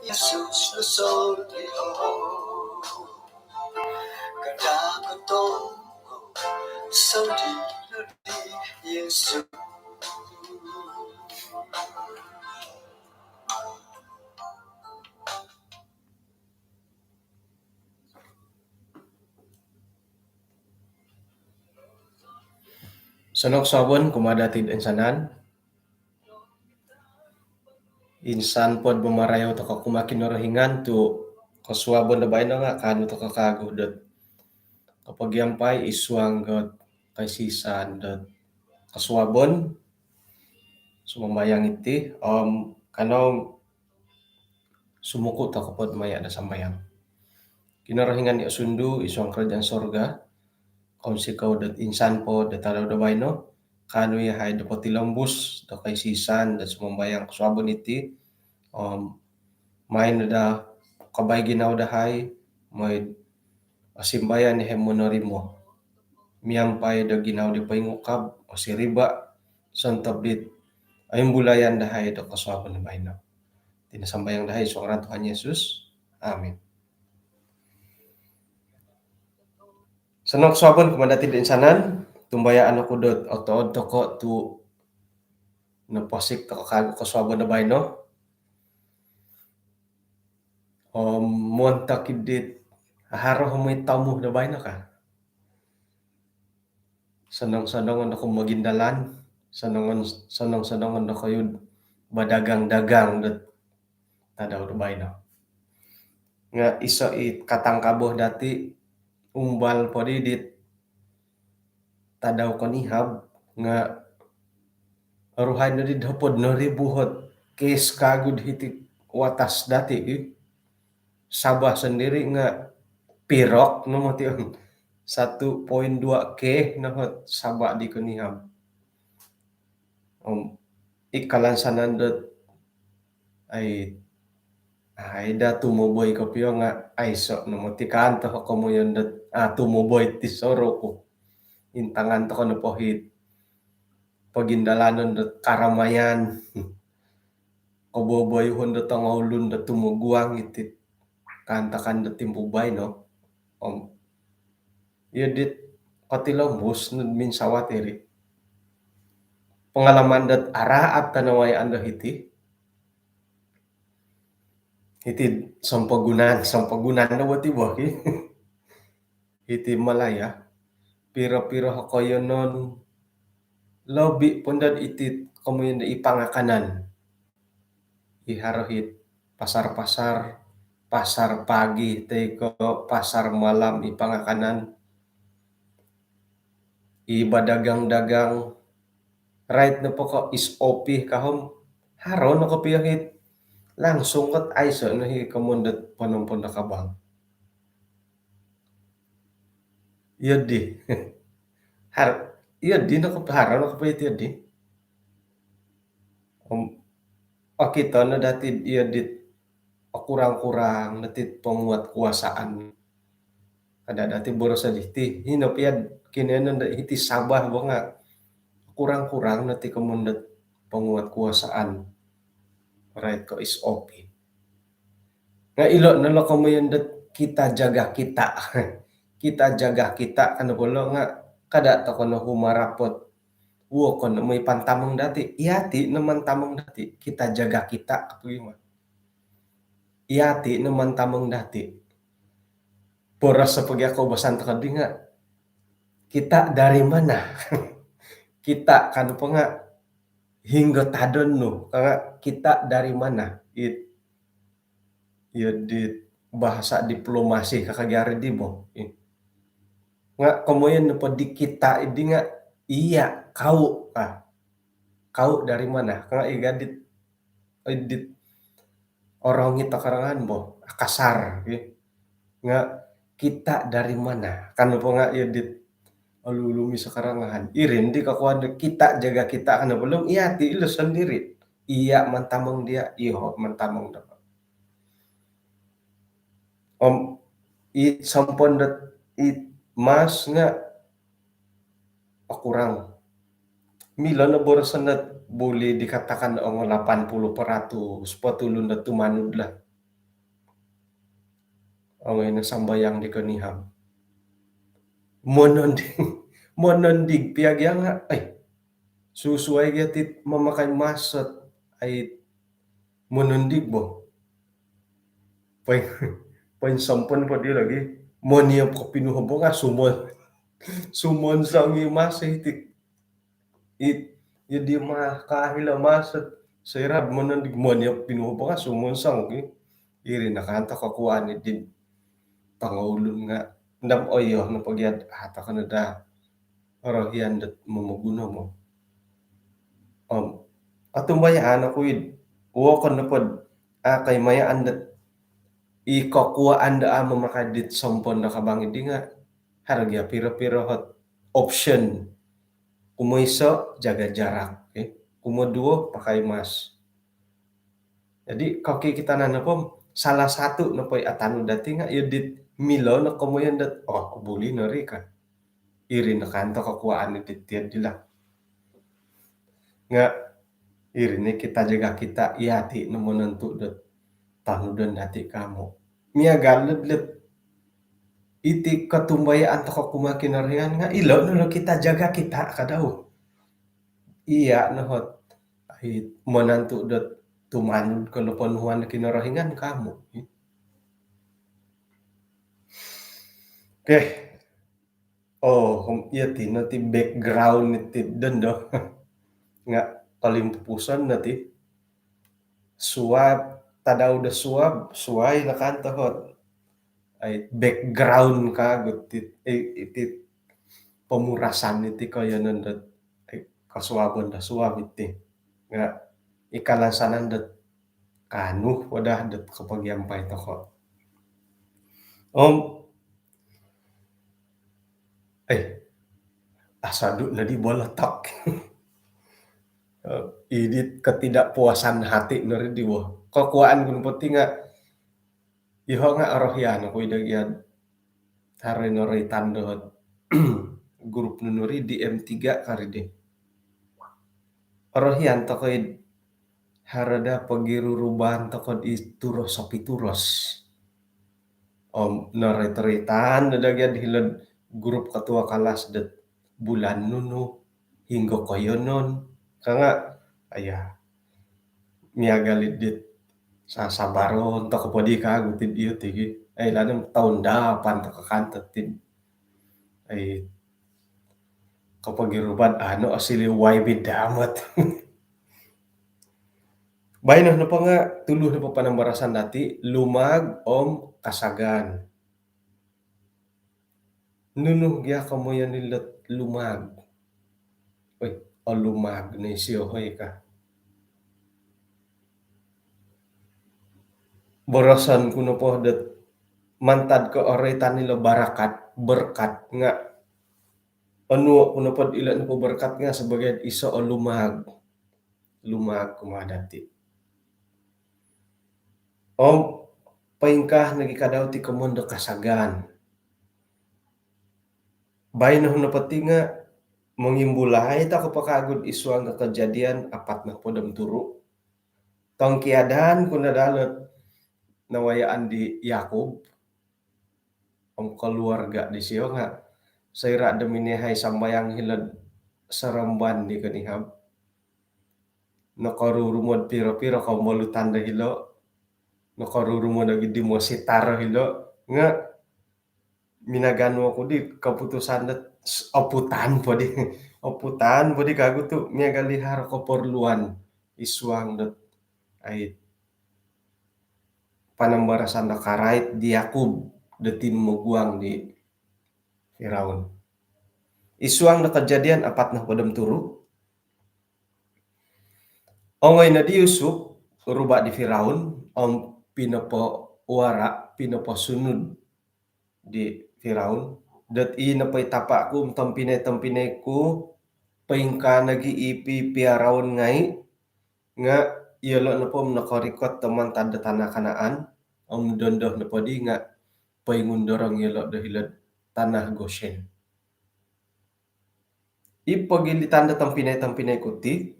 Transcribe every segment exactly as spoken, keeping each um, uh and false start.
Yesus no soldi o. Kada ko tonggo soldi no di Yesus. Sonong kosuabon kumaa dati toinsanan. Insan pod mamarayou tokou kumaa Kinorohingan tu kosuabon do baino nga kaanu tokou kawagu dot kopogiampai id suang dot kaisisan dot kosuabon sumambayang iti. Om kanou sumuku tokou pod maya do sambayang. Kinorohingan di osundu id suang kerajaan sorga, kounsikou dot insan po do tadau do baino kaanu yahai do potilombus do kaisisan do sumambayang kosuabon iti. Om maai no daa kabai ginawo dahai, maai osimbayan yahai monorimo miampai do ginawo di poingukab, osiriba, sontob dit oimbulayan dahai do kosuabon do baino. Iti no sambayang dahai id suang ngaran Tuhan Yesus. Amin. Sonong kosuabon kumaa dati toinsanan. Tumbayaan oku dot otood tokou tu noposik tokou kawagu kosuabon do baino. Om montok id dit haro mooi tamu do baino ka, sonong-sonong ondo ko mogindalan, sonong-sonong ondo ko yud badagang-dagang dot tadau do baino. Nga iso i katangkabo dati, umbal po di dit tadau konihab nga oruhai no di hopod no ribu ot kes kawagu hiti watas dati i. Sabah sendiri nga piro no moti, satu poin dua K no ot Sabah di konihab. Om i kalansanan dot ai, ai daa tumoboi kopio nga aiso no moti kaanto komoyon dot, ah, tumoboi ti soroku. Intangan tokou nopo it pogindalanon dot karamayan. Koboboyuhon dot tongoulun dot tumoguang iti kaantakan dot timpu baino. Om iyo dit kotilombus no minsawat iri. Pengalaman dot araat tano wayaan do hiti. Hiti sompomogunan, sompomogunan do wati bo ki. Hiti Malaya, piro-piro koiyonon, lobi po dot iti komoyon do i pangakanan. I haro it pasar-pasar, pasar pagi toi ko pasar malam, i pangakanan, i badagang-dagang, rait nopo ko SOP ka om haro no kopio it langsung ot aiso no i komoyon dot ponompon do kabang. Iyo di. Har-, iyo di no kopio, haro no kopio iti iyo di. Om okito no dati iyo dit okurang-kurang dati penguatkuasaan. Kada dati boroso diti. Hino pia kinoyonon dati hiti Sabah bo nga okurang-kurang dati komoyon dot penguatkuasaan. Rait ko SOP. Nga ilo no lo komoyon dot kita jaga kita. Kita jaga kita ka nopo lo nga kada tokou no humarap ot wokon no mooi pantamong dati. Iyati no mantamong dati. Kita jaga kita, apa gimana? Iyati no mantamong dati. Boros apa gia koubasan tokou di nga, kita dari mana? Kita ka nopo nga hinggo tadon nu, ka nga kita dari mana? It, iyo di bahasa diplomasi ka ka gia ri di bo. It. Nga komoyon nopo di kita di nga iya, kau ka. Kau dari mana? Ka nga i gadit, i dit orongit o karangahan bo, kasar, ki. Nga kita dari mana? Ka nopo nga iyo dit olumis o karangahan. Iri no di kakuan do kita jaga kita ka nopo lo nga iyati ilo sendiri. Iya mantamong dia, iyo mantamong do. Om i sompon dot i mas nga okurang. Milo no boroson dot boleh dikatakan ongo lapan puluh peratus po tulun dot tumanud lah. Ongoi no sambayang di konihab. Monondig, monondig pia gia nga, ai, susuai gia ti mamakai mask, ai, monondig bo. Poin, poinsompon po di lagi. Moniop ko pinuhobo nga sumon, sumonsong i mask iti. It, jadi ma kahilo mask, soira monondig, moniop pinuhobo nga sumonsong, oke. Iri no kanto kokuaan idin tongoulun nga, ndam oyo no pogiad hata kanada orohian dot momoguno mo. Om otumbayaan oku id, wokon nopod akai mayaan dot i kokuaan do a mamakai dit sompon do kabang idi nga, haro gia piro-piro hot option. Kumoiso, jaga jarak, oke. Kumoduo, pakai mask. Jadi kokitanan nopo, salah satu nopo i atanu dati nga, iyo dit milo no komoyon dot, oh, buli no ri ka. Iri no kanto kokuaan idit tiad dila. Nga iri ni kita jaga kita, iyati no monontu dot tanudon dati kamu. Miagal dot iti kotumbayaan toko kumaa Kinorohingan nga ilo no lo kita jaga kita kadau. Iya no hot, ai, monontu dot tumanud ko lo ponuhuan Kinorohingan kamu. Oke. Oh, iya ti no ti background ni ti dondo. Nga kolimpupuson no ti. Suab, tadau do suab, suai no kanto hot. Ai, background kagu ti, eh, iti pomurasan iti koiyonon dot, eh, kosuabon do suab iti. Nga i kalansanan dot kaanu po daa dot kopogiampai toko. Om, eh, asadu no di bolotok. Eh, idit ketidakpuasan hati no ri di bo. Kokuaan ku nopo ti nga, iho nga orohian oku i do gia haro i noroitan do grup nunu ri di M tiga kari di. Orohian toko i haro daa pogiruruban toko di turos opi turos. Om noroit-roitan do daa gia hilo'd grup ketua kelas dot bulan nunu, hinggo koiyonon. Ka nga, aya, miagal idit sasabaron toko po di kagu ti iyo ti gi. Ai, lano toun dapan toko kanto ti. Ai, kopogiruban, anu, osiliu wai bidamot. Baino nopo nga tulu nopo panambarasan dati, lumag om kasagan. Nunu gia komoyon ilot lumag? Oi, olumag no isio hoi ka. Boroson ku nopo dot mantad ko oroitan ilo barakat, berkat nga, onuo ku nopo ilo nopo berkat nga sebagai iso olumag. Lumag kumaa dati. Om poingkaa nogi kadau ti komoyon do kasagan. Baino nopo ti nga mongimbulai toko po kagu id suang do Kejadian apat nohopod om turu. Tongkiadan ku no daa ilot nawayaan di Yakub om keluarga disio nga, soira do minihai sambayang hilo'd Seremban di konihab, nokorurumod piro-piro kombolutan do hilo, nokorurumod nogi di mositar hilo, nga minaganu oku di keputusan dot oputan po di, oputan po di kagu tu miagal i haro keperluan id suang dot, ai, panambarasan do karait di Yakub do timoguang di Firaun. Id suang do Kejadian apat nohopod om turu, ongoi no di Yusuf ruba di Firaun om pinopowara, pinoposunud di Firaun dot, i nopo i tapa ku om tompinai-tompinai ku poingkaa nogi i pipiaraon ngai, nga iyolo nopo om nokorikot do mantad do tana Kanaan, om dondo nopo di nga poingundorong iyolo do hilo'd tana Gosyen. I pogilitan do tompinai-tompinai ku ti,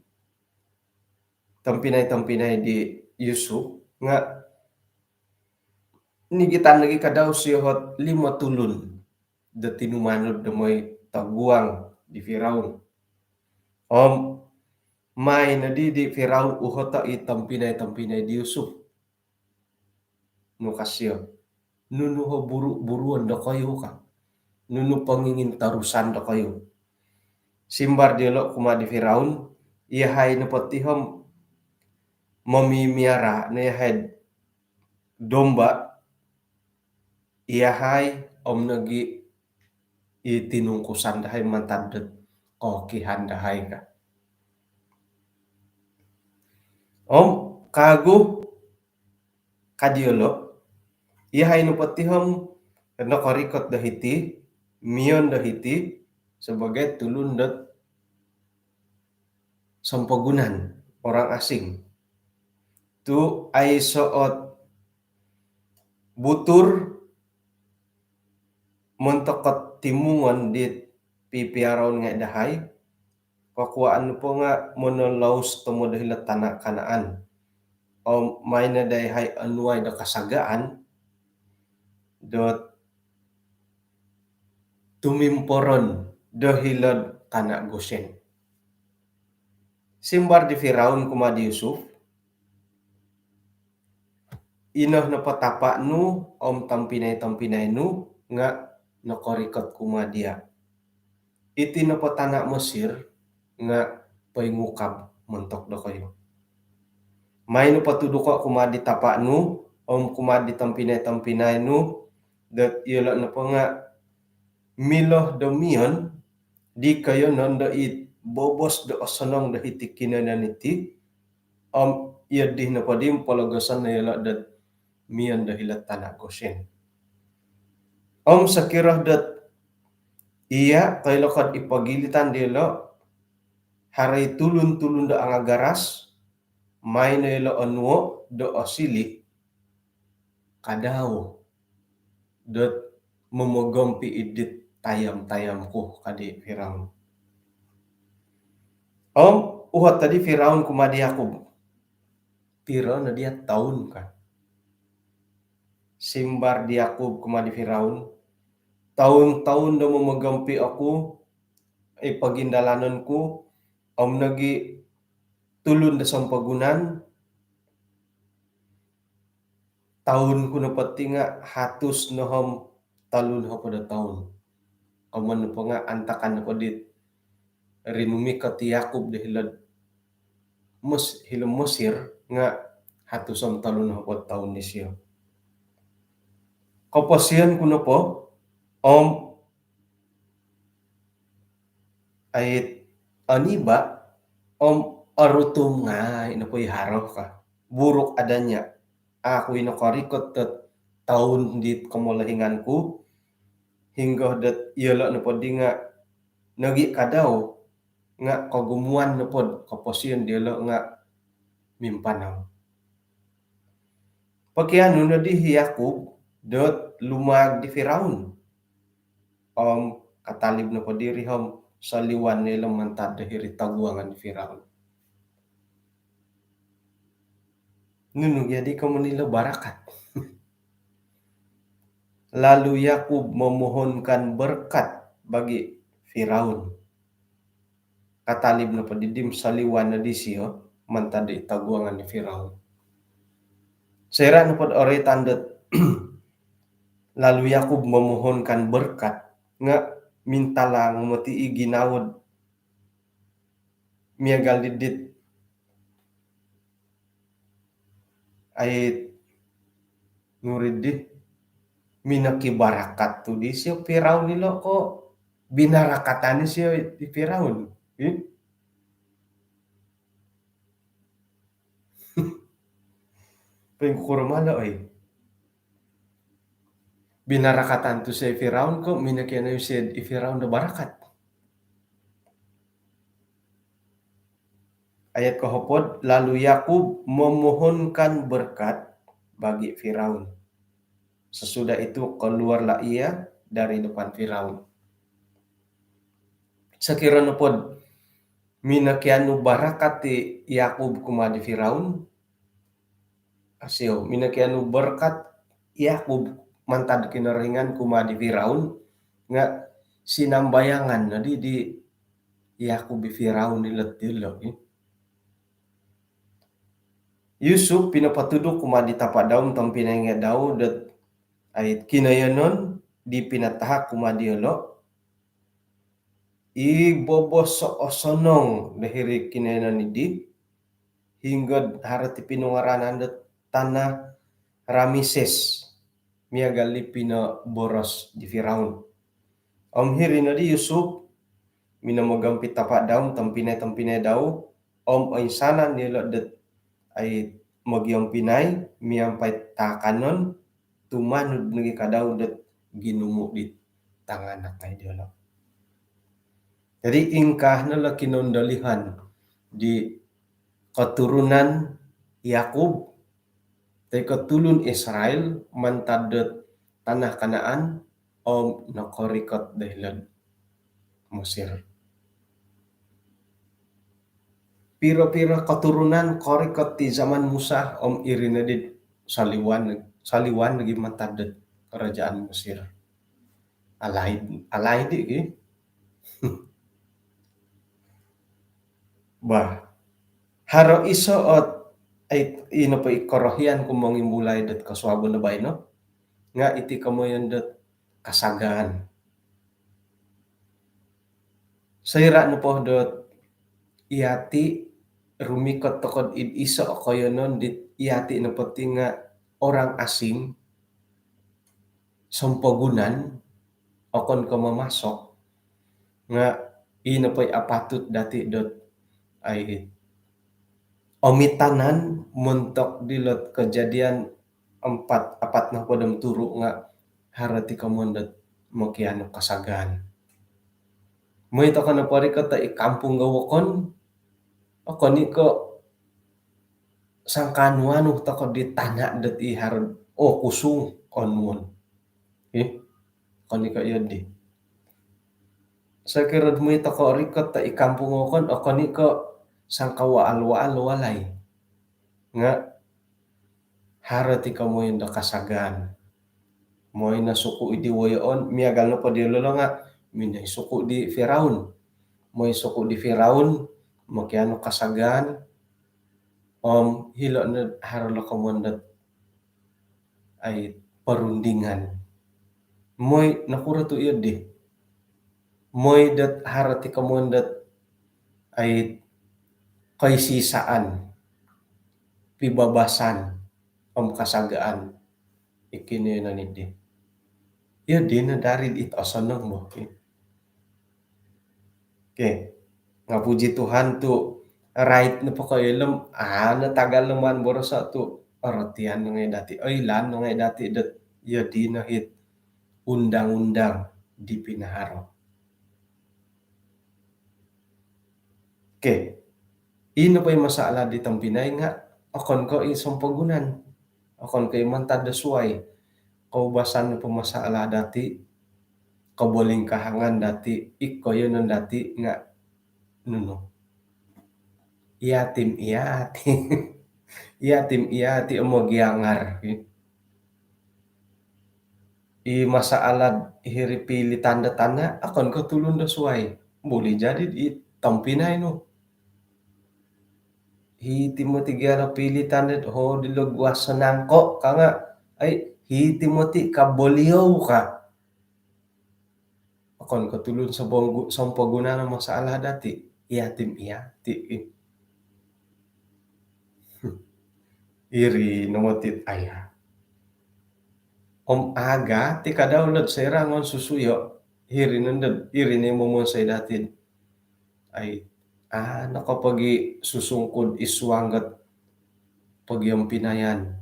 tompinai-tompinai di Yusuf, nga nigitan nogi kadau siyo ot limo tulun do tinumanud do moi toguang di Firaun. Om mai nodi di Firaun uhoto i tompinai-tompinai di Yusuf. Nu ka sio, nunu o buru-buruon dokoyu ka? Nunu pongingintorusan dokoyu? Simbar diolo kumaa di Firaun, iyahai nopo ti om momimiara no iyahai domba, iyahai om nogi i tinungkusan dahai mantad dot kookihan dahai ka. Om kagu ka diolo, iyahai nopo ti om nokorikot do hiti, miyon do hiti sebagai tulun dot sompogunan, orang asing. Tu aiso ot butur montok ot timungon dit pipiaraon ngai dahai, kokuaan nopo nga monolous tomod do hilo tana Kanaan. Om mai no dahai onuai do kasagaan dot tumimporon do hilod tana Gosen. Simbar di Firaun kumaa di Yusuf, ino nopo tapa nu om tompinai-tompinai nu nga nokorikot kumaa dia. Iti nopo tana Mesir nga poingukab montok dokoyu. Mai nopo tuduko kumaa di tapa nu om kumaa di tompinai-tompinai nu dot iyolo nopo nga milo do miyon di koiyonon do it bobos do osonong do hiti kinoiyonon iti, om iyo di nopo di pologoson no iyolo dot miyon do hilo tana Gosen. Om sokiro dot iya koilo ko id pogilitan diolo, haro i tulun-tulun do angagaras, mai no iyolo onuo do osili kadau dot momogompi id dit tayam-tayam ku, ka di Firaun. Om uhot tadi Firaun kumaa di Yakub, piro no dia toun ka? Simbar di Yakub kumaa di Firaun, toun-toun do momogompi oku i pogindalanon ku om nogi tulun do sompogunan, toun ku nopo ti nga hatus no om tolu nohopod o toun. Komoyon nopo nga antakan nopo dit rinumikot i Yakub do hilod Mes-, hilo Mesir nga hatus om tolu nohopod o toun disio. Koposion ku nopo om ait oniba om orutum ngai nopo i haro ka. Buruk adanya. Au oku i nokorikot dot toun dit komolohingan ku, hinggo dot iyolo nopo di nga nogi kadau nga kogumuan nopo dot koposion diolo nga mimpanau. Pokianu nodi i Yakub dot lumaag di Firaun. Om katalib nopo diri om soliwan no ilo mantad do hiri toguangan di Firaun. Nunu gia di komoyon ilo barakat? Lalu Yakub memohonkan berkat bagi Firaun. Katalib nopo diri om soliwan no disio mantad di toguangan di Firaun. Soira nopo dot oroitan dot lalu Yakub memohonkan berkat nga mintalang moti i ginawo dot miagal di dit ait nuri di minokibarakat tu disio Firaun ilo ko binarakatan isio i Firaun. Ih? Poingkuro malo oi. Binarakatan tu isio i Firaun ko minokianu isio i Firaun do barakat? Ayat kohopod, lalu Yakub memohonkan berkat bagi Firaun. Sesudah itu keluarlah ia dari depan Firaun. Sokiro nopo dot minokianu barakat i Yakub kumaa di Firaun, asio, minokianu berkat Yakub mantad Kinorohingan kumaa di Firaun, nga sinambayangan nodi di Yakub i Firaun ilo' dilo' i. Yusuf pinopotuduk kumaa di tapa' dau om tompinai ngai' dau dot ai kinoiyonon di pinatahak kumaa diyolo'. I bobos o osonong do hiri' kinoiyonon iddi, hinggod haro ti pinungaranan dot tanah Ramises, miagal di pinoboros di Firaun. Om hiri' nodi Yusuf minomogompi' tapa' dau om tompinai-tompinai dau, om oinsanan iyolo' dot ai mogiompinai miampai taakanon, tumanud nogi' kadau dot ginumu' di tanganak ngai' diyolo'. Jadi ingkaa no lo kinoundolihan di koturunan Yakub toi ko' tulun Israel mantad dot tanah Kanaan om nokorikot do hilo'd Mesir. Piro-piro koturunan korikot ti zaman Musa om iri noddi soliwan, soliwan nogi mantad dot karajaan Mesir. Alaid, alaid i' ki. Bah, haro iso' ot, ai, ino po i korohian ku mongimbulai dot kosuabon do baino, nga' iti komoyon dot kasagaan. Soira' nopo dot iyati' rumikot toko'd id iso' o koiyonon dit iyati' nopo ti nga' orang asing, sompogunan, okon ko' momasok, nga' ii nopo i apatut dati' dot ai omitanan montok dilot Kejadian empat, apat nohopod om turu' nga' haro ti komoyon dot mokianu kasagaan. Moi toko' nopo rikot i kampung do wokon, okon i' ko' sangkaanu-anu toko' di tana' dot i haro, oo, kusung, onuon. Ih, okon i' ko' iyo di. Sokiro'd moi toko' rikot i kampung wokon, okon i' ko' sangkawaal-waal walai. Nga' haro ti komoyon do kasagaan. Moi no suku' di woyoon, miagal nopo diyolo' nga' minoi suku' di Firaun. Moi suku' di Firaun, mokianu kasagaan, om hilo' no haro lo komoyon dot ai perundingan. Moi nokuro tu' iyo di. Moi dot haro ti komoyon dot ai koisisaan, pibabasan, om kasagaan i kinoiyonon iddi. Iyo di no dari it osonong bo. Okey. Nga' puji Tuhan tu' rait nopo koilo om, aa, no tagal no maan boroso' tu' orotian no ngai' dati', oilaan no ngai' dati' dot iyo di no it undang-undang di pinaharo. Okey. Ii nopo i masalah di tompinai nga' okon ko' i sompogunan, okon ko' i mantad do suwai. Koubasan nopo masalah dati', kobolingkahangan dati', i koiyonon dati' nga' nunu. Iyatim iyati'. Iyatim iyati' om mogiangar. I masalah hiri pilitan do tana', okon ko' tulun do suwai. Buli jadi i tompinai nu. Hiti moti gia lo pilitan do, ho, dilo guas sonangko' ka nga', ai, hiti moti ka boliou ka. Okon ko' tulun sompogu-, sompogunan o masalah dati', iyatim iyati'. Iri no moti aya. Om aga ti kadau lod soira' ngoon susuyo', hiri nondo, iri ni momonsoi dati'. Ai, aa, noko pogi susungkud i suang dot pogiompinayan.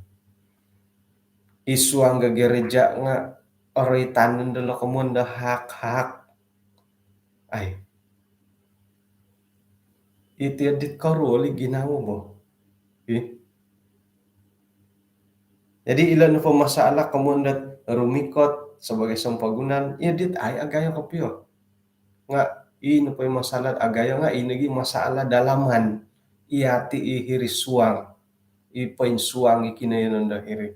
I suang do gereja nga' oroitan nondo lo komoyon do hak-hak. Ai. Iti dit koruol i ginawo bo. Ih. Jadi ilo nopo masalah komoyon dot rumikot sebagai sompogunan, iyo dit ai agayo kopio. Nga' ii nopo i masalah agayo nga' ii nogi masalah dalaman. Iyati' i hiri suang. I poinsuang i kinoiyonon do hiri.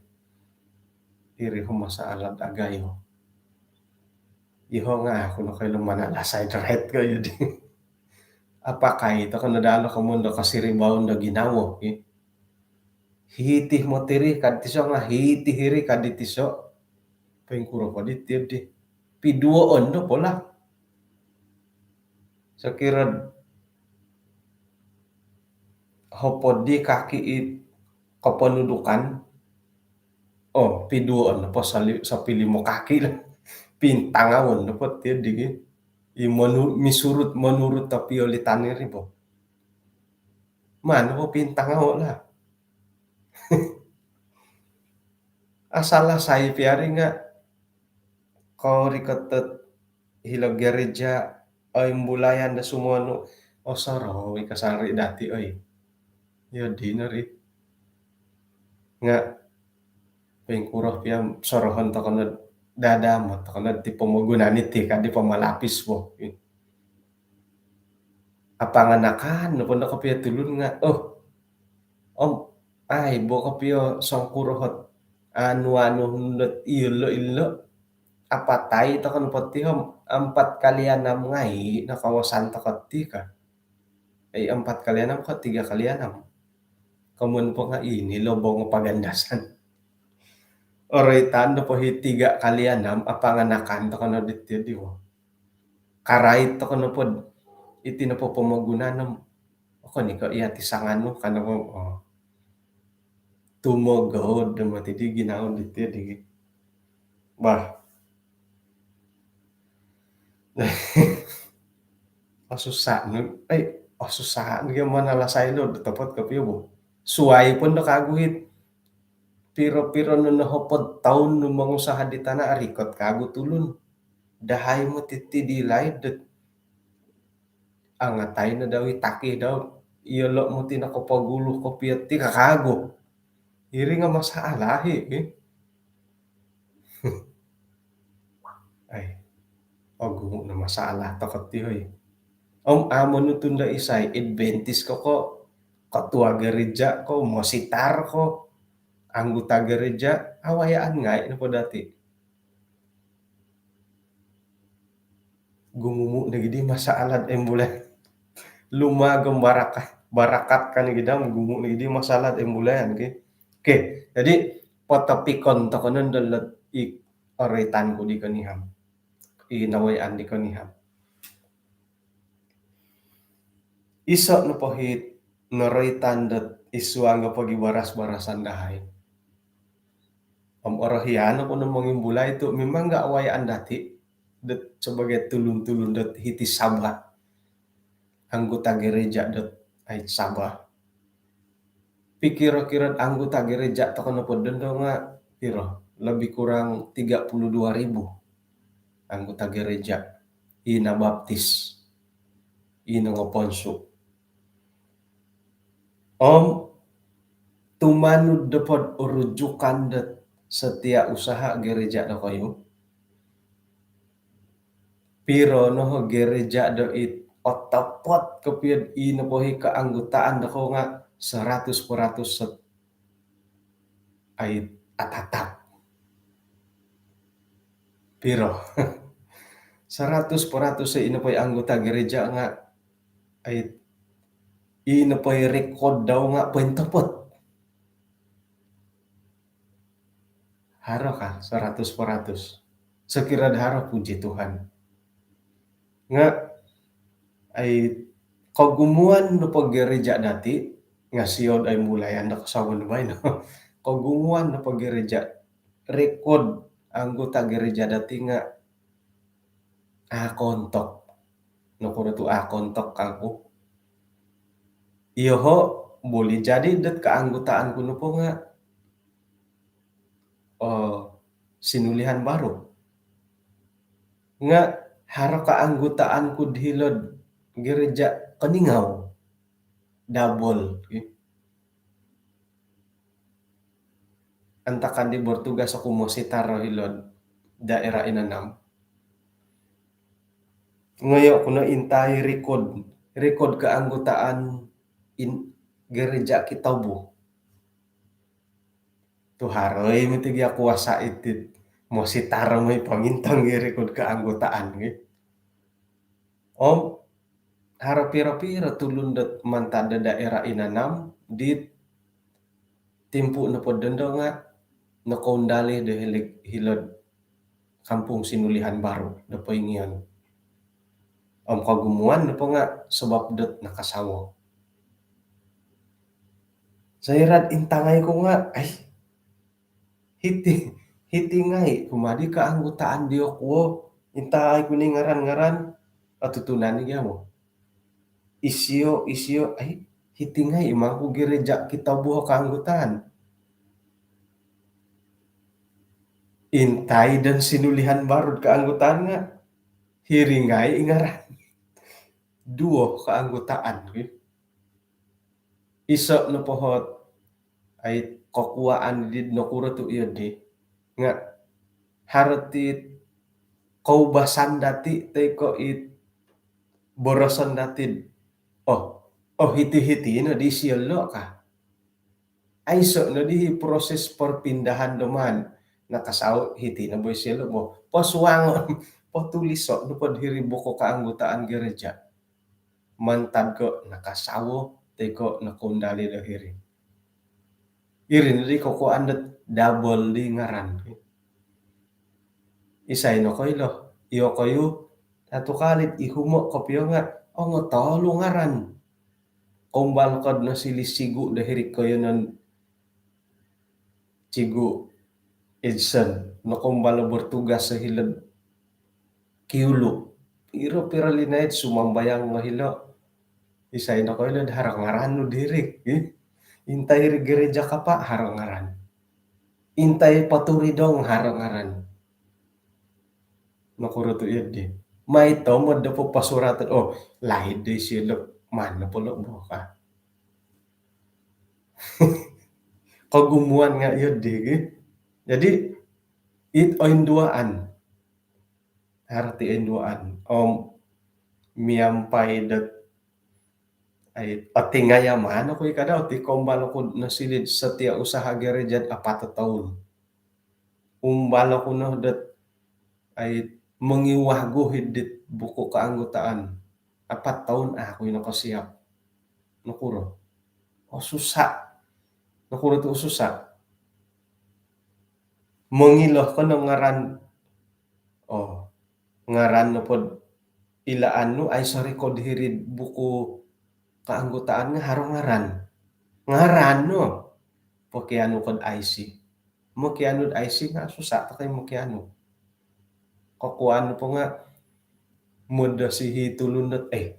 iri ho masalah agayo. Iho nga' aku no koilo manalasai do rait ko iyo di. Apakai toko no dalo komondo kasiribaon do ginawo ki. Hiti moti ri kad tiso nga' hiti hiri kad tiso. Poingkuro po di tiyo di. Piduoon do pola. Sokiro hopod di kaki i koponudukan. Oh, piduoon po sali-, sapilimo kaki lah. Pintangawon po tiyo di gi. I monu-, misurut, monurut tapi oli tani ri po. Mana po pintangawo lah. Asal lah sai piari nga' korikot hilo gereja, oi, mbulayan do sumonu, osorou i kasari dati, oi. Iyo dino ri. Nga' poingkuro pia sorohon toko no dadamot toko no ti pomogunan iti kadi pamalapis bo. Apanganakan nopo no kopio tulun nga', oh, om, ai bo kopio songkuro hot anu-anu dot ilo-ilo. Apatai toko nopo ti om, ampat kali anam ngai' no kawasan toko ti ka. Ai, ampat kali anam ko tiga kali anam. Komoyon po nga' ini lobong pagandasan. Oroitan nopo hi tiga kali anam, apanganakan toko no diti di wo. Karait toko nopo iti nopo pomogunan om, okon i ko iya ti sanganu kan nopo, oh. Tumogod do moti di ginawo diti di. Bah. Osusa no, ai, osusa no gia manalasai lo do topot kopio bo. Suai pun do kagu it piro-piro no nohopod toun no mongusaha di tana' arikot kagu tulun. Dahai moti ti di laid dot angatai no dau i taki dau, iyolo' moti nokopogulu kopio ti ka kagu. Iri nga' masalah i, eh. Ai, ogumu' no masalah toko ti, oi. Om amu no tunda isai, Adventist ko, ko ketua gereja ko, mositar ko, anggota gereja, awayaan ngai' nopo dati. Gumumu' nogi di masalah embulai. Lumagom barakat, barakat kan nogi dam, gumu' nogi di masalah embulai, oke. Oke, jadi potopikon toko no dilo i oroitan ku di konihab. I nawayaan di konihab. Iso nopo hi noroitan dot id suang do pogibaras-barasan dahai. Om orohian oku no mongimbulai tu' memang nga' awayaan dati' dot sebagai tulun-tulun dot hiti Sabah. Anggota gereja dot id Sabah. Pikiro-kiro'd anggota gereja toko nopo dondo nga' piro? Lebih kurang tiga puluh dua ribu anggota gereja i nabaptis, i nongoponsu'. Om tumanud dopod rujukan dot setiausaha gereja dokoyu, piro no gereja do it otopot kopio'd i nopo hi keanggotaan dokoyu nga' seratus peratus set-, ai, atatap. Piro? Seratus peratus i nopo i anggota gereja nga', ai, i nopo i rekod dau nga' pointopot. Haro ka seratus peratus? Sokiro do haro, puji Tuhan. Nga', ai, kogumuan nopo gereja dati', nga' siod ai mulayan do kosuabon baino. Kogumuan nopo gereja, rekod anggota gereja dati' nga' akontok. Nokuro tu' akontok kangku? Iyoho', boleh jadi dot keanggotaan ku nopo nga', oh, sinulihan baru. Nga' haro keanggotaan ku di hilo'd gereja Keningau. Double, eh. Antakan di bertugas oku mositar hilo'd daerah Inanam. Ngoyo' ku no intai rekod, rekod keanggotaan in-, gereja Kitobu. Tu haro i moti gia kuasa iti mositar moi pongintong iri kud keanggotaan gi. Om haro piro-piro tulun dot mantad do daerah Inanam dit timpu nopo dondo nga nokoundali do hilo'd Kampung Sinulihan Baru do poingion. Om kogumuan nopo nga sabab dot nakasawo. Soira'd intangai ku nga, ai, hiti, hiti ngai kumaa di keanggotaan diokuo, intangai ku ni ngaran-ngaran, otutunan ni gia mo. Isio, isio, ai, hiti ngai i mangku gereja kitobuo keanggotaan. Intai dan Sinulihan Baru'd keanggotaan nga hiri ngai i ngaran. Duo keanggotaan, wi. Iso nopo ot, ai, kokuaan di nokuro tu iyo di. Nga haro ti koubasan dati toi ko it boroson dati. Oh, oh, hiti-hiti no di isio lo ka. Aiso no di proses perpindahan do maan. Nakasawo, hiti no bo isio lo bo. Posuangon, potuliso nopo do hiri buku keanggotaan gereja. Mantad ko nakasawo toi ko nokoundali do hiri. Iri no di kokuaan dot double di ngaran. Isai nokoilo, iyokoyu, satu kali ihumo kopio nga, ongo tolu ngaran. Koumbal ko do nosiliu sigu do hiri koiyonon Cigu Edson, nokoumbal bertugas hilo'd Kiulu. Piro-piro linaid sumambayang nga hilo. Isai nokoilo do haro ngaran nu diri. Intai hiri gereja kapa haro ngaran. Intai paturidong haro ngaran. Nokuro tu iyo di. Mai tomod do poposuratan. Oh, laid di isio lo. Maan nopo lo bo ka. Kogumuan nga iyo di gi. Jadi, it oinduaan. Arti oinduaan. Om miampai dot, ai, otingayaman oku i kada, oti koumbal oku nosiliu setiausaha gereja apat toun. Umbal oku no dot, ai, mongiwagu hiri'd buku keanggotaan. Apat toun, ah, aku ino kosiap. Nokuro? Oh, susah. Nokuro tu susah? Mongilo ko no ngaran. Oh, ngaran nopo do ilaan nu, aiso rekod hiri'd buku keanggotaan nga haro ngaran. Ngaran no. Pokianu ko do I C. Mokianu do I C nga susah tokou mokianu. Kokuaan nopo nga modosi i tulun dot, eh,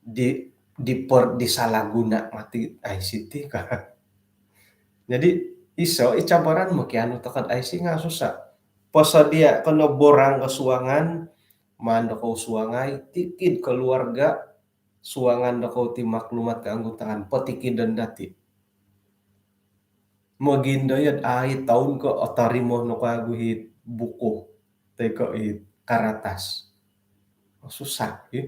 di, di per-, disalahguna moti I C ti ka. Jadi, iso i cabaran mokianu tokou do I C nga susah. Posodia ko no borang kosuangan, maan dokou suangai, tikid keluarga, suangan dokou ti maklumat keanggotaan, potikidon dati. Mogindo iyo do ai toun ko otorimo no kagu it buku, toi ko it karatas. Susah, i.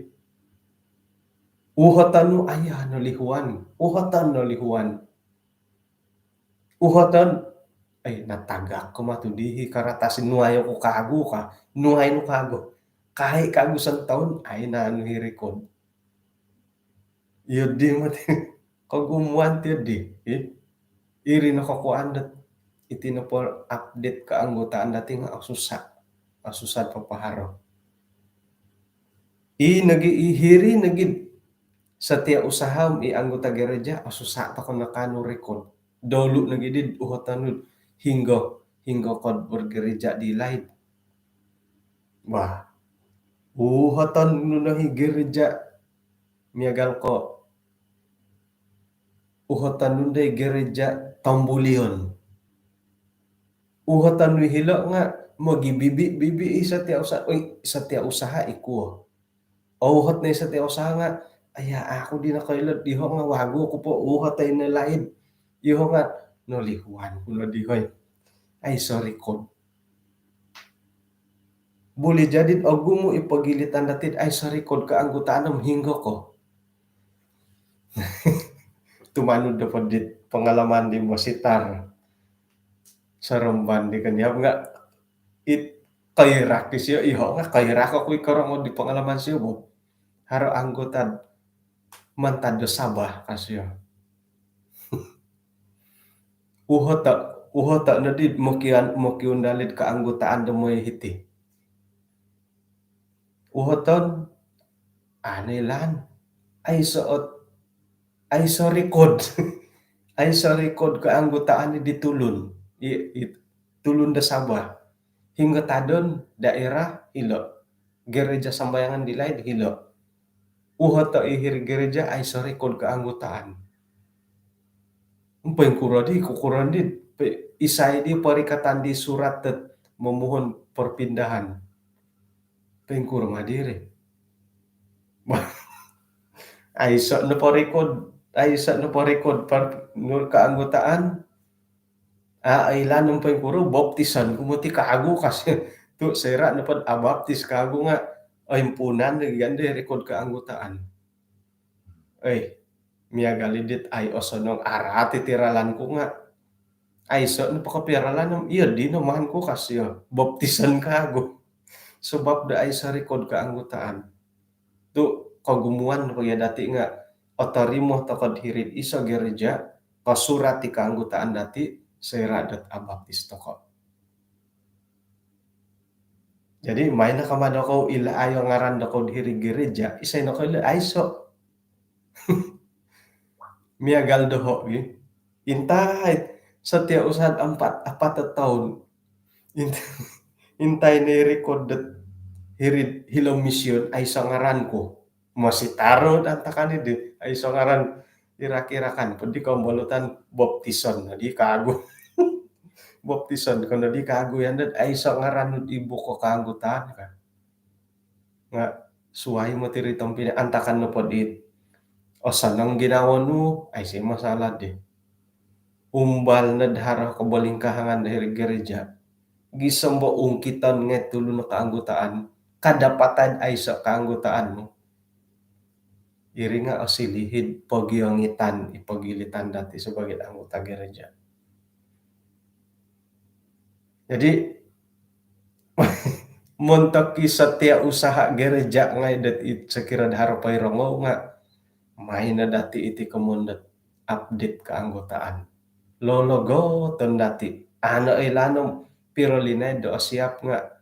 Uhoton nu, aya nolihuan. Uhoton nolihuan. Uhoton, ai, natagak ko moti di i karatas, nuai oku kagu ka, nuai nu kagu. Kai kagu santaun, ai, naanu i rekod. Iyo di moti, kogumuan ti di, i. Iri no kokuaan dot, iti nopo update keanggotaan dati nga, oh, susah. Oh, susah papaharo. I nogi, i hiri nogi setiausaha om i anggota gereja, oh, susah tokou nakaanu rekod. Dolu nogi di uhoton nu hinggo, hinggo ko do bergereja di laid. Wah, uhoton nu no i gereja miagal ko uhoton nu di gereja Tambulion. Uhoton nu hilo nga mogibibi-bibi i setiausaha, oi, setiausaha i kuo. Ouhot no i setiausaha nga, aya, aku di nokoilo diho nga wagu oku po, uhoton i no laid. Iho nga nolihuan ku no diho i. Aiso rekod. Buli jadi ogumu i pogilitan dati do aiso rekod keanggotaan om hinggo ko. Tumanud nopo di pengalaman di mositar. Seremban di keniap nga it kairak isio, iho nga kairak oku i korongou di pengalaman sio bo. Haro anggota mantad do Sabah ka sio. Uhoto, uhoto nodi mokian, mokiundalid keanggotaan do moi hiti. Uhoton, ane lan, aiso ot, aiso rekod. Aiso rekod keanggotaan di tulun. I, i, tulun do Sabah. Hinggo tadon daerah hilo. Gereja sambayangan di laid hilo. Uhoto i hiri gereja aiso rekod keanggotaan. Poingkuro di, kukuron di, pe, isai di perikatan di surat dot memohon perpindahan. Poingkuro ma diri. Aiso no po rekod, aiso no po rekod per, nur keanggotaan. A, ilan no poingkuro, baptisan ku moti kagu kasi. Tu soira no pod abaptis kagu nga, oimpunan di gande rekod keanggotaan. Oi, miagal i dit ai osonong arati ti ralan ku nga. Aiso no po kopio ralan om, iyo di no maan ku kasi o, baptisan kagu. Sebab do aiso rekod keanggotaan. Tu kogumuan po iya dati nga otorimo tokod hiri'd iso gereja, kosurat i keanggotaan dati, soira dot abaptis toko. Jadi, main no kama dokou ilo ayo ngaran dokou hiri gereja, isai no koilo aiso. Miagal doho gi. Intai, setia usaha empat, apat toun. Int-, intai ni rekod dot hiri hilo mision, aiso ngaran ku. Masih taruh dan takan di, aiso ngaran irak-irakan. Pedi kombolutan baptisan, di kagu. Baptisan, kono di kagu yan dot aiso ngaran ibu ko keanggotaan kan. Nga suai moti ri tompinai antakan nopo dit osonong ginawo nu, aiso masalah di. Umbal nod haro kobolingkahangan do hiri gereja. Gisom bo ungkiton ngai tulun keanggotaan, kadapatan aiso keanggotaan nu. Iri nga osiliu id pogiongitan, i pogilitan dati sebagai anggota gereja. Jadi, montok i setia usaha gereja ngai dot it, sokiro do haro poirongou nga, main no dati iti komoyon dot update keanggotaan. Lologoton dati, ano ilaan om piro linaid do osiap nga,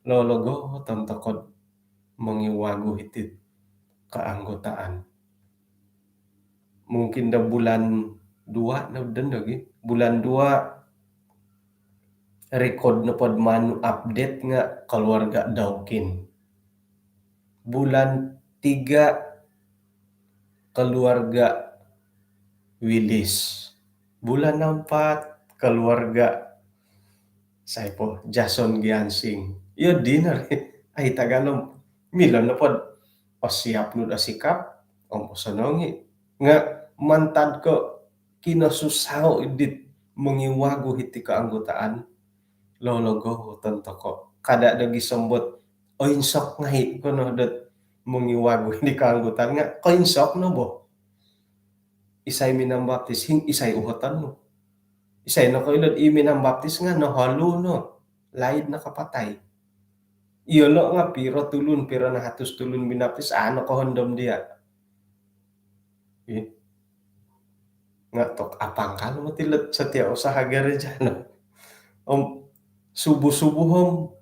lologoton tokod mongiwagu hiti keanggotaan. Mungkin do bulan dua, no, dan lagi. Bulan dua, rekod nopod manu update nga keluarga Daukin. Bulan tiga, keluarga Willis. Bulan empat, keluarga Saipo, Jason Giansing. Iyo, dino ri. Ai, tagalom. Milo nopod osiap nu do sikap, om osonong i. Nga mantad ko kinosusao idit mongiwagu hiti keanggotaan, lologoton toko. Kada do gisom bot oinsok ngai kono dot mongiwagu hiti keanggotaan nga, koinsok no bo. Isai minambaptis, hing isai uhoton nu. Isai nokoilo i minambaptis nga noholu no, laid no kapatai. Iyolo nga piro tulun, piro nahatus tulun minambaptis, ano kohondom dia. Ih. Nga tok apangkal moti lot setia usaha gereja no. Om subuh-subuh om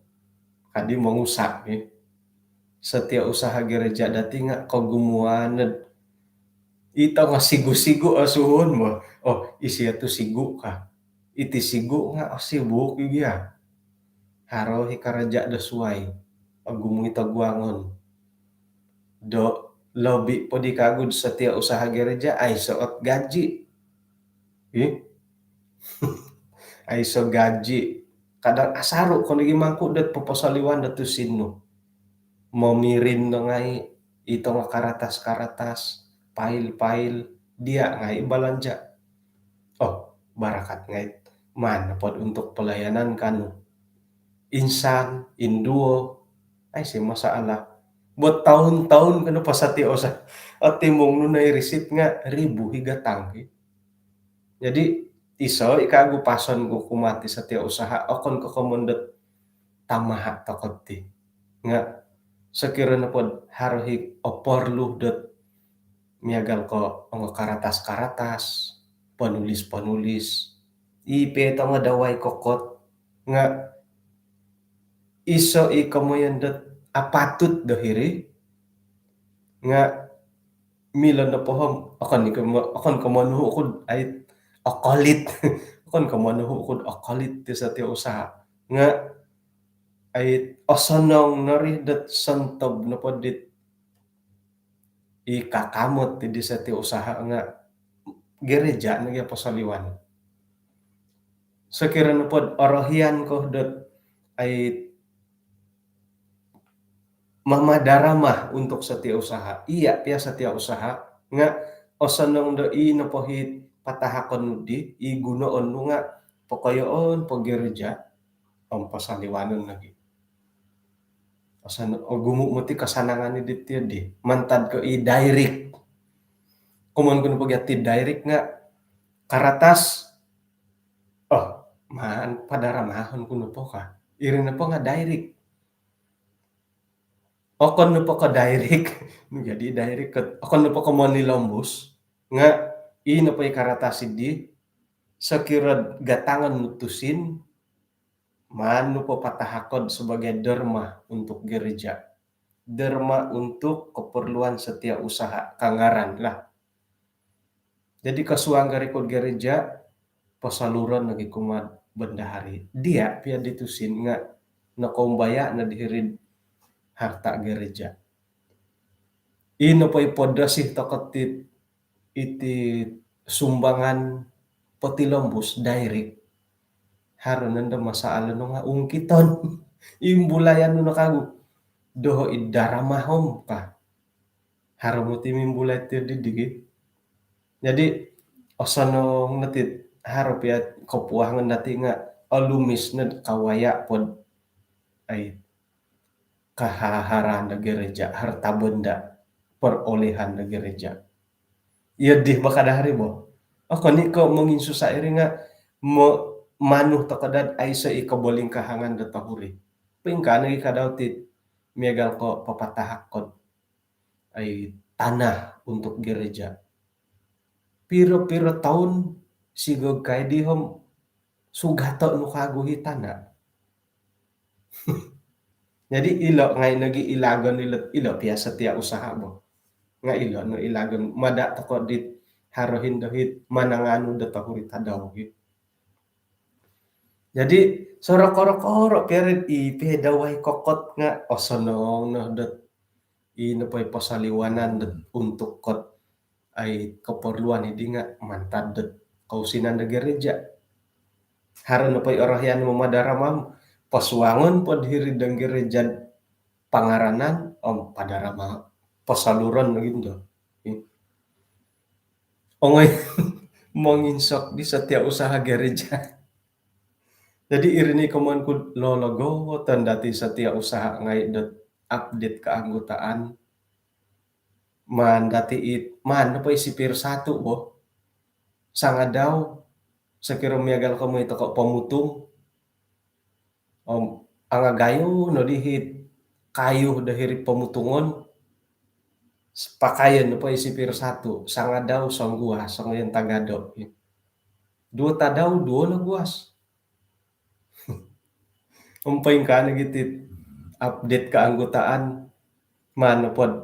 kadi mongusak, ih. Setia usaha gereja dati nga kogumuan nod. Ito nga sigu-sigu o suhun mo. Oh, isio tu sigu ka. Iti sigu nga, oh, sibuk i gia. Haro i karaja do suai. Ogumu i toguangon. Do lobi po di kagu do setia usaha gereja, aiso ot gaji. Ih. Aiso gaji. Kadang asaru ko nogi mangku dot poposoliwan do tusin nu. Momirin no ngai, ito nga karatas-karatas, pail-pail, dia ngai balanja. Oh, barakat ngai. Maan nopod untuk pelayanan kanu. Insan, induo, aiso masalah. Buat tahun-tahun kanu pasatia usaha. Otimung nu nai risit nga ribu i gatang ki. Jadi, iso i kagu pason ku kumaa ti setiausaha, okon ko komoyon dot tamaha toko ti. Nga sokiro nopo do haro i oporlu dot miagal ko ongo karatas-karatas, ponulis-ponulis, i po tongo dawai kokot, nga iso i komoyon dot apatut do hiri, nga milo nopo om, okon ko mo-, okon ko monuhu ku do ai okolit. Okon ko monuhu ku do okolit ti setiausaha. Nga ai osonong no ri dot sontob nopo dit i kakamot ti di setiausaha nga gereja nogi posoliwan. Sokiro nopo do orohian ko dot ai mamadarama untuk setiausaha, iya pia setiausaha, nga osonong do i nopo i patahakon nu di, i gunoon nu nga pokoyoon po gereja, om posoliwanon lagi. Oson-, ogumu moti kasanangan i di ti di. Mantad ko i direct. Komoyon ku nopo gia ti direct nga karatas, oh, maan padaramahon ku nopo ka. Iri nopo nga direct. Okon nopo ko direct, jadi direct ko, okon nopo ko monilombus, nga i nopo i karatas i di, sokiro gatangon nu tusin, maan nu po patahakon sebagai derma untuk gereja. Derma untuk keperluan setiausaha, kangaran lah. Jadi kosuang ko ri ko gereja, posaluron lagi kumaa bendahari. Dia pia di tusin nga nokoumbaya no di hiri do harta gereja. I nopo i podosi toko ti iti sumbangan potilombus direct. Haro nondo masalah no nga ungkiton. Imbulayan nu no kagu. Doho i daramahon ka. Haro moti mimbulai ti di digi. Jadi, osonong no ti haro pia kopuawangon dati nga olumis no kawaya po do ai kahaharan do gereja, harta benda, perolehan do gereja. Iya di bo kada hari bo. Okon i ko monginsusa iri nga mo-, manu toko dot aiso i kobolingkahangan do tohuri. Poingkaa nogi kadau ti miagal ko papatahakon ai tanah untuk gereja. Piro-piro toun sigog kai di om sugato nu kagu i tanah. Jadi ilo ngai nogi ilagon ilo, ilo pia setiausaha bo. Nga ilo no ilagon mada toko dit haro hindo hit mananganu do tohuri tadau hit. Jadi sorokoro-koro pia ri i pia dawai kokot nga osonong no dot i nopo i posoliwanan dot untuk kot ai keperluan i di nga mantad dot kousinan do gereja. Haro nopo i orohian mamadarama om posuangon po do hiri do gereja pangaranan om padarama posaluron lagi do. Ongoi monginsok di setiausaha gereja. Jadi iri ni komoyon ku lologoton dati setiausaha ngai dot update keanggotaan. Maan dati it, maan nopo i sipir satu bo. Sangadau, sokiro miagal ko moi toko pomutung. Om angagayo no di hit kayu do hiri pomutungon. Pakayon nopo i sipir satu, sangadau songguas, songoyon tagado. Duo tadau, duo no guas. Om poingkaa nogi ti update keanggotaan, maan nopo do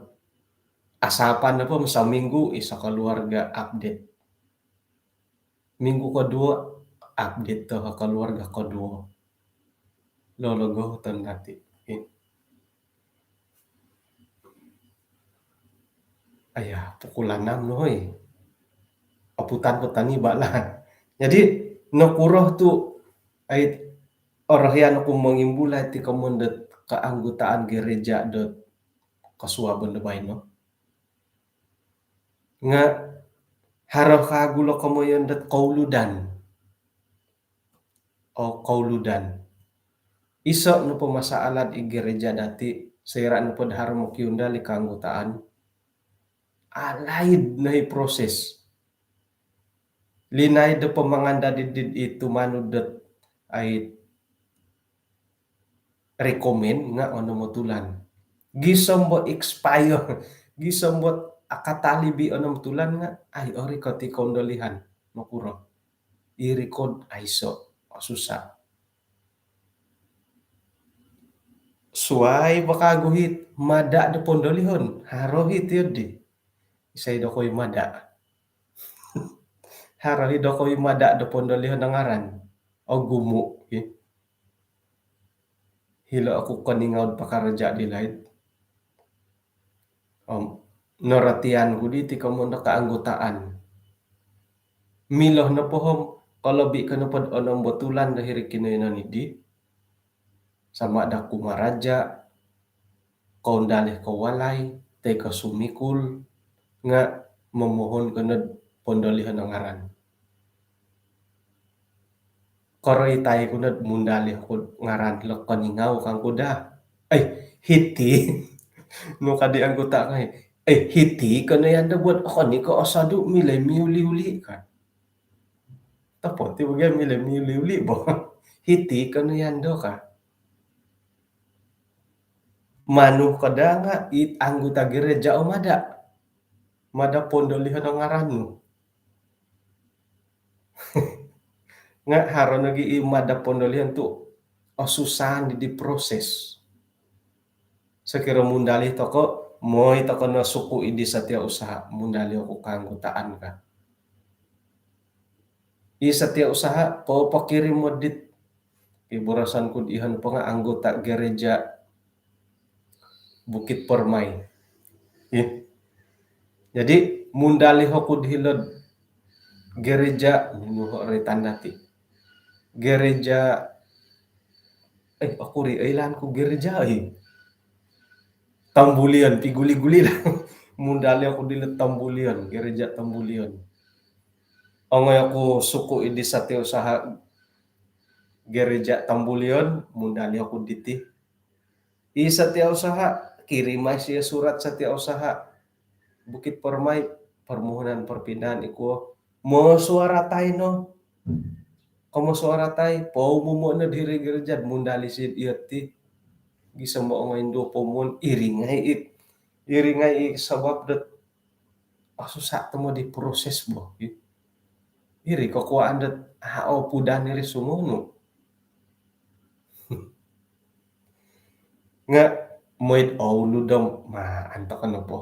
asapan nopo, saminggu iso keluarga update. Minggu koduo, update to keluarga koduo. Lologoton dati. Aya, pukul enam no, hoi. Aputan ko tani bala. Jadi, nokuro tu, ai, orohian oku mongimbulai ti komoyon dot keanggotaan gereja dot kosuabon do baino. Nga haro kagu lo komoyon dot kouludan. O kouludan. Iso nopo masalah di gereja dati, soira nopo do haro mokiundal i keanggotaan, alaid no i proses. Linaid do pamangan dati di, di tumanud dot ai recommend nga onom o tulan. Gisom bo expire, gisom bo akatalib i onom tulan nga, ai, orikot i kondolihan, nokuro. Iri kod aiso, osusa. Suai bo kagu hiti mada do pondolihon, haro hiti di. Isai dokoyu mada? Haro i dokoyu mada do pondolihon do ngaran? Ogumu, i. Hilo oku koningau pakaraja di laid. Om, norotian ku diti komoyon do kaanggutaan. Milo nopo om, kolobi ko nopo do onom o tulan do hiri kinoiyonon di, sama ada kumaraja, koundalih ko walai, toi ko sumikul, nga momohon ko nod pondolihon do ngaran. Koroitai ku nod mundalih ku ngaran lo koningau kangku daa. Ai, hiti. Nu ka di anggota ngai. Ai, hiti kono yando buat okon i ko osodu milo miuli-uli ka. Topot i bo gia milo miuli-uli bo. Hiti kono yando ka. Manu ko daa nga i anggota gereja o mada. Mada pondolihon do ngaran nu. Nga haro nogi i mada pondolihon tu osusa di, di proses. Sokiro mundalih toko, moi toko no suku i di setiausaha, mundalih oku kaanggutaan ka. I setiausaha, po pokirim o dit, piborosan ku di iho nopo nga anggota gereja Bukit Permai. Ih. Jadi, mundalih oku di hilo'd gereja, nunu ri tanda ti. Gereja, eh, oku ri, ilaan ku gereja, eh. Tambulion, piguli-guli lah. Mundalih oku di hilo'd Tambulion, gereja Tambulion. Ongoi oku suku i di setiausaha gereja Tambulion, mundalih oku diti. I setiausaha, kirimai isio surat setiausaha Bukit Permai, permohonan perpindahan iko. Mosuaratai no. Ko mosuaratai, poumumo no diri gereja, mundalih isio ti. Gisom bo ongoi indo poumumon, iri ngai it. Iri ngai it sabab dot osusa tomod i proses bo. Iri kokuaan dot, ah, opudan iri sumonu. Nga, moi'd oulud om, ma, anto ko nopo.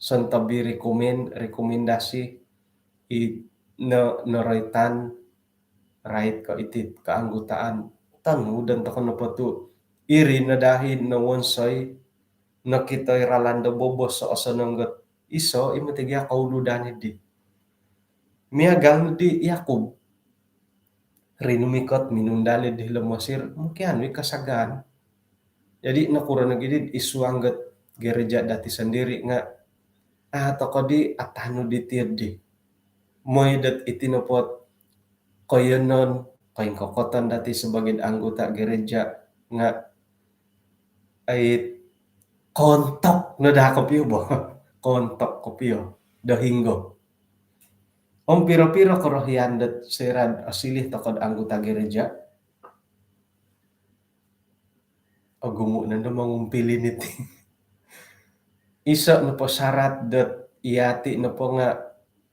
Sontob i rekomen-, rekomendasi i no-, noroitan rait ko iti kaanggutaan. Tanu dan toko nopo tu iri no dahi no wonsoi, nokito i ralan do bobos so osonong got iso, i moti gia kouludan di. Miagal di Yakub. Rinumikot minundalih di hilo Mesir, mokianu i kasagaan. Jadi, nokuro nogi di id suang got gereja dati sondiri nga, ah, toko di atanu di tiad di. Moi dot iti nopo ot koiyonon, koingkokoton dati sebagai anggota gereja nga, ai, kontok no daa kopio bo. Kontok kopio. Do hinggo. Om piro-piro korohian dot soira osilih toko do anggota gereja. Ogumu nondo mongumpili niti. Iso nopo syarat dot iyati nopo nga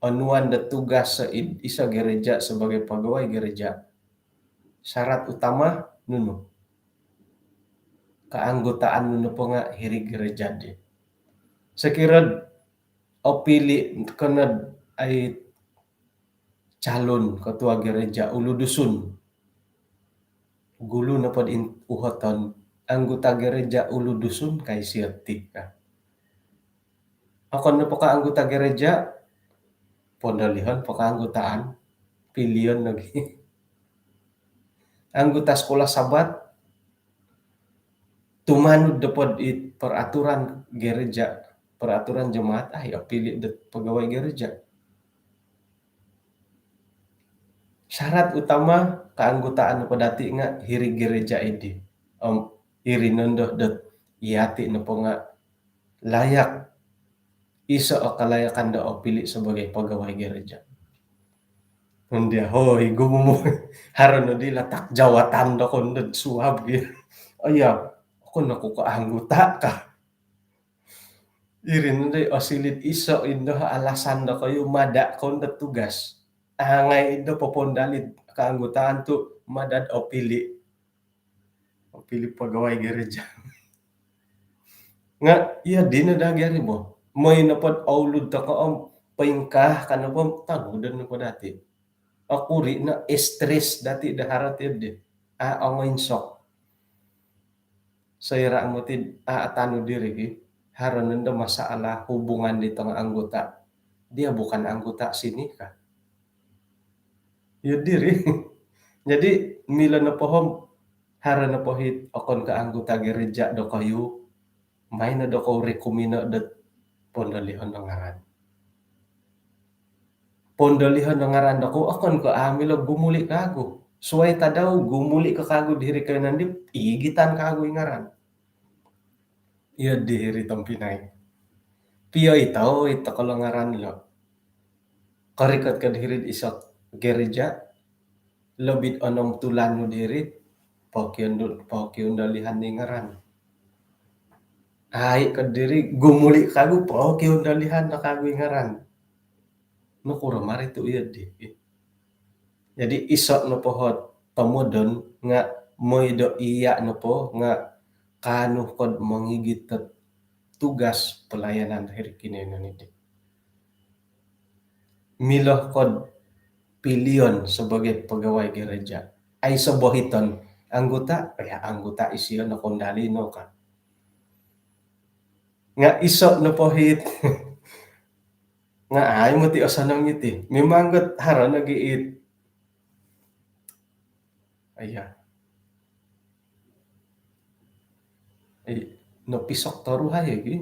onuan dot tugas so id iso gereja sebagai pegawai gereja. Syarat utama nunu? Kaanggutaan nu nopo nga hiri gereja di. Sokiro opili ko nod ai calon ketua gereja Ulu Dusun. Gulu nopo di in-, uhoton, anggota gereja Ulu Dusun ka isio ti ka. Okon nopo ko anggota gereja, pondolihon po kaanggutaan, pilion nogi. Anggota sekolah Sabat, tumanud nopo di peraturan gereja, peraturan jemaat, ah, iyo pili dot pegawai gereja. Syarat utama kaanggutaan nopo dati nga hiri gereja di. Om iri nondo dot iyati nopo nga layak, iso o kalayakan do opili sebagai pegawai gereja. Ndia, hoi, gumu mo. Haro no di latak jawatan do kon do suab gi. Oh iya, okon oku ko anggota ka. Iri no di osilid iso indo alasan dokoyu mada kon do tugas. Angai indo popondalid keanggotaan tu mada do opili. Opili pegawai gereja. Nga iya dino dagi ari bo. Moi nopo do oulud toko om poingkaa ka nopo, tagudon nopo dati. Okuri no stres dati do haro ti di. A, ongoinsok. Soira moti a, atanu diri ki. Haro nondo masalah hubungan di tengah anggota. Dia bukan anggota sini ka. Iyo diri. Jadi milo nopo om haro nopo it okon ko anggota gereja dokoyu, maino dokou rikumino dot pondolihan do ngaran. Pondolihan do ngaran dokou okon ko a milo gumuli kagu. Suai tadau gumuli ko kagu diri koyo nandi, igitan kagu i ngaran. Iyo diri tompinai. Pio itau ito kolo ngaran lo. Korikot ko diri iso gereja, lobit onom tulan nu diri, pokiondol-, pokiondolihan ni ngaran. Ai ko diri gumuli kagu, pokiondolihan no kagu i ngaran. Nokuro mari tu iyo di. Jadi iso nopo hot tomodon nga moi do iya nopo nga kaanu kod mongigit tugas pelayanan hiri kinoiyonon di. Milo kod pilion sebagai pegawai gereja. Ai sobohiton anggota, ya anggota isio no kondali no ka. Nga iso nopo hit. Nga ai moti osonong iti. Memang got haro nogi it. Iya. Eh, nopisok toru hai gi.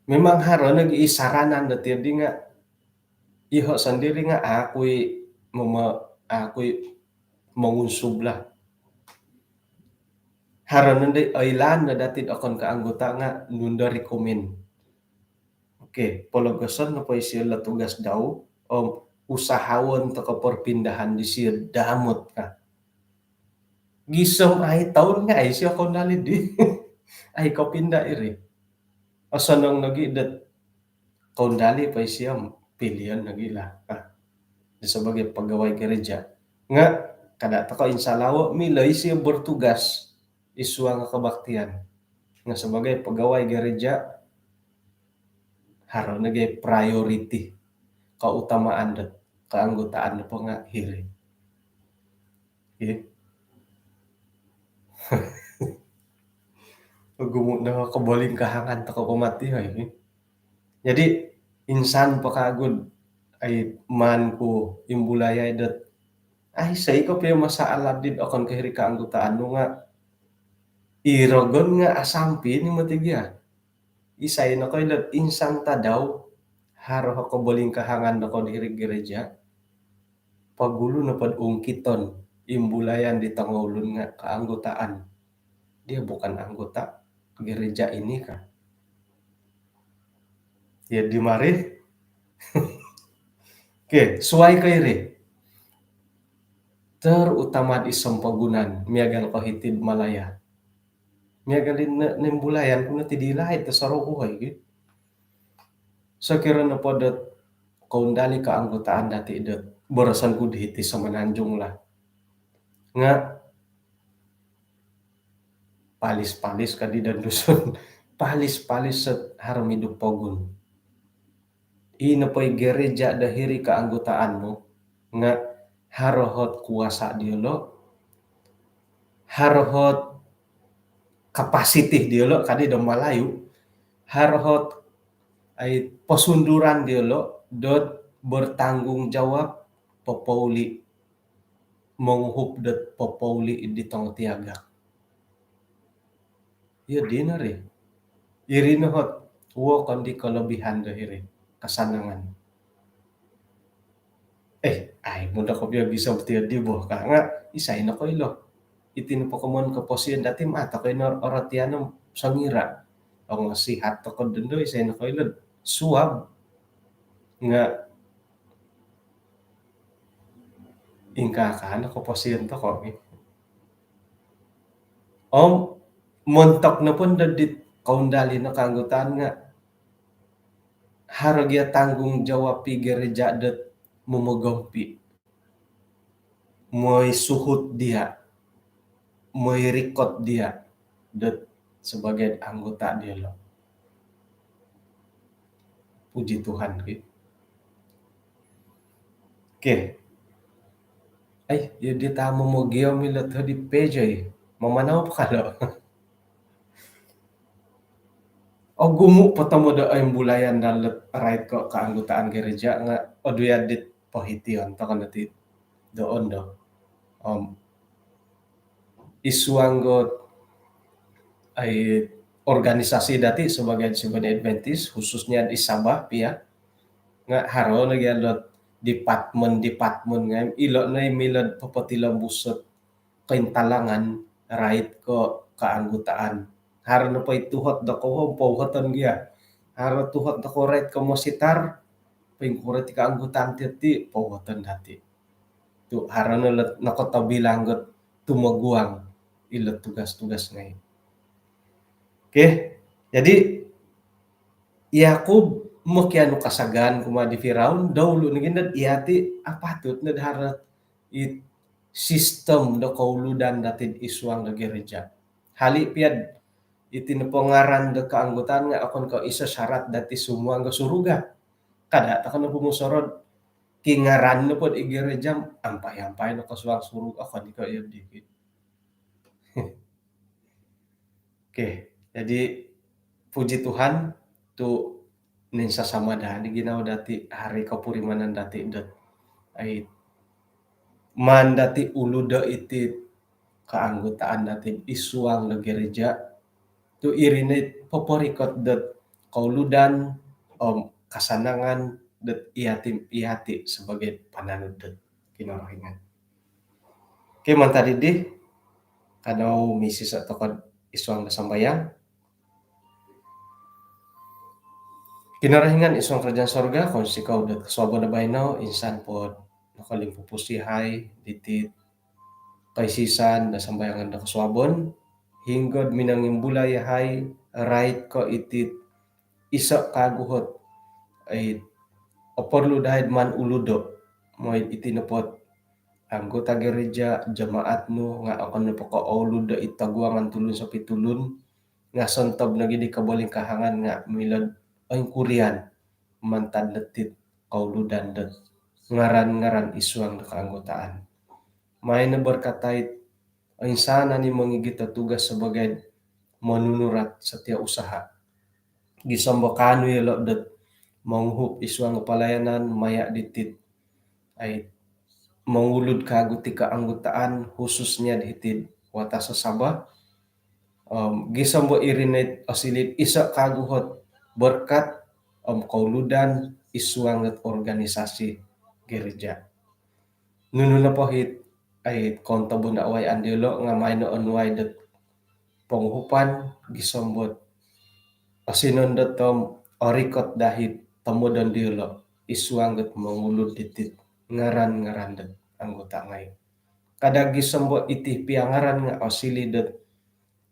Memang haro nogi i saranan do tiadi nga iho sendiri nga akui mema-, akui mengunsub lah. Haro nondo oilaan no dati okon ko anggota nga nundo rekomen. Okey, pologoson nopo isio lo tugas dau, om usahaon toko perpindahan disio damot ka. Gisom ai toun nga ai isio kondali di. Ai kopinda iri. Osonong nogi dot kondali po isio pilion nogi lah. Nah, sebagai pegawai gereja. Nga kada toko insalawo milo isio bertugas id suang kebaktian. Nga sebagai pegawai gereja, haro nogi prioriti, keutamaan dot keanggotaan nopo nga hiri. Okey. Ogumu no kobolingkahangan toko po mati hai. Jadi insan po kagu dot ai maan ku imbulai ai dot ai isai kopio masalah dit okon ko hiri keanggotaan nu nga i rogon nga asampi ni moti gia. Isai nokoilo dot insan tadau haro kobolingkahangan nokoilo diri gereja, pogulu nopo do ungkiton, imbulayan di tongoulun nga keanggotaan. Dia bukan anggota gereja ini ka. Iya di mari. Okey, suai ko iri. Terutama di sompomogunan, miagal ko hiti id Malaya. Miagal di ne-, nimbulayan ku no ti di laid tosorou ku hai gi. Sokiro nopo dot koundali keanggotaan dati dot boroson ku di hiti Semenanjung lah. Nga palis-palis ka di dan Dusun. Palis-palis sot harum hidup pogun. Ino po i gereja do hiri keanggotaan nu nga haro hot kuasa diolo, haro hot kapasiti diolo, kadi do Malayu, haro hot ai posunduran diolo dot bertanggungjawab popouli, monguhup dot popouli di tongotiagak. Iyo dino ri. Iri no hot wokon di kelebihan do hiri, kesenangan. Eh, ai mudah kopio bisa bertiadi boh ka nga isai nokoilo. Iti nopo komoyon koposion dati ma toko ino orotian om songira. Ong sihat toko dondo isai nokoilo. Suab nga Ingkaa kaa no koposion tokou ki. Om montok nopo do dit koundali no kaanggutaan nga haro gia tanggungjawab i gereja dot momogompi, moi suhut dia, moi rikot dia dot sebagai anggota diolo. Puji Tuhan ki. Okey. Ai, ya dia tamu mogiom ilo tadi pejai. Mamanau po kalo. Ogumu po tomod do ai bulayan dalam rait ko keanggotaan gereja nga odu ya dit pohition tokou dati doon do. Om isuang dot ai organisasi dati sebagai Seventh Adventist, khususnya di Sabah pia, nga haro no gia dot department-department ngai ilo no i milo popotilombus dot kointalangan rait ko keanggotaan. Haro nopo i tuhot dokoyu om pouhoton gia. Haro tuhot dokoyu rait ko mositar, poingkuro ti keanggotaan ti, ti pouhoton dati. Tu haro no lo nokotobilang dot tumoguang ilo tugas-tugas ngai. Okey, jadi Yakub mokianu kasagaan kumaa di Firaun, dahulu nogi dot iya ti apatut no do haro it sistem do kouludan dati id suang do gereja. Hali pia iti nopo ngaran do keanggotaan nga okon ko iso syarat dati sumuang do surga. Kada tokou nopo musorou kingaran nopo id gereja ampai-ampai no ko suang surga, okon ko iyo dikit. Okey, jadi puji Tuhan tu ninsasama daa di ginawo dati, haro i kopurimanan dati dot ai maan dati uludo iti keanggotaan dati id suang do gereja tu iri no i poporikot dot kouludan om kasanangan dot iyati, iyati sebagai pananud dot Kinorohingan. Okey, mantad dii, kanou misiso tokou id suang do sambayang. Kinorohingan id suang kerajaan sorga, kounsikou dot kosuabon do baino, insan po dot nokolimpupus yahai diti koisisan do sambayangan do kosuabon, hinggo do minongimbulai yahai rait ko iti iso kagu ot ai oporlu dahai do maan uludo. Mooi iti nopo ot anggota gereja, jemaat nu nga okon nopo ko ouludo id toguangan tulun sopitulun, nga sontob nogi di kobolingkahangan nga milo do oingkurian mantad diti kouludan dot ngaran-ngaran id suang do keanggotaan. Maan no berkatai oinsanan i mongigit do tugas sebagai monunurat setiausaha. Gisom do kaanu yolo dot monguhup id suang pelayanan maya diti ai mongulud kagu ti keanggotaan, khususnya di hiti id watas Sabah. Om gisom do iri no it osiliu iso kagu ot berkat om kouludan id suang dot organisasi gereja. Nunu nopo it ai kontobun awai an diolo nga maan no onuai dot ponguhupan gisom dot osinon dot om orikot dahai tomodon diolo id suang dot mongulud diti ngaran-ngaran dot anggota ngai. Kada gisom do iti pia ngaran nga osiliu dot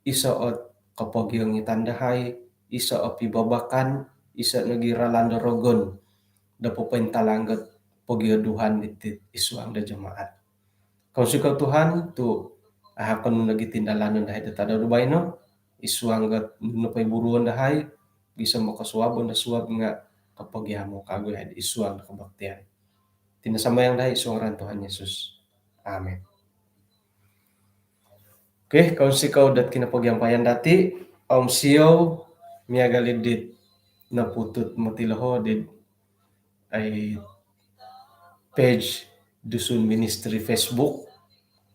iso ot kopogiongitan dahai, iso ot pibabakan, iso nogi ralan do rogon do popointalang dot pogioduhan diti id suang do jemaat. Kounsikou Tuhan tu ahakon nogi tindalanon dahai do tadau do baino id suang dot nunu po i buruon dahai, gisom do kosuabon do suab nga kopogiamu kagu yahai id suang do kebaktian. Iti no sambayang dahai id suang ngaran Tuhan Yesus. Amin. Okey, kounsikou dot kinopogiampayan dati om siou miagal i dit noputut moti loho di ai page Dusun Ministry Facebook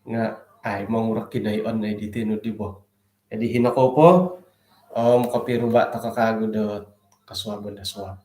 nga ai monguraki dai on ai di tinu di bo. Jadi hino kou po om kopiruba tokou kagu dot kosuabon do suab.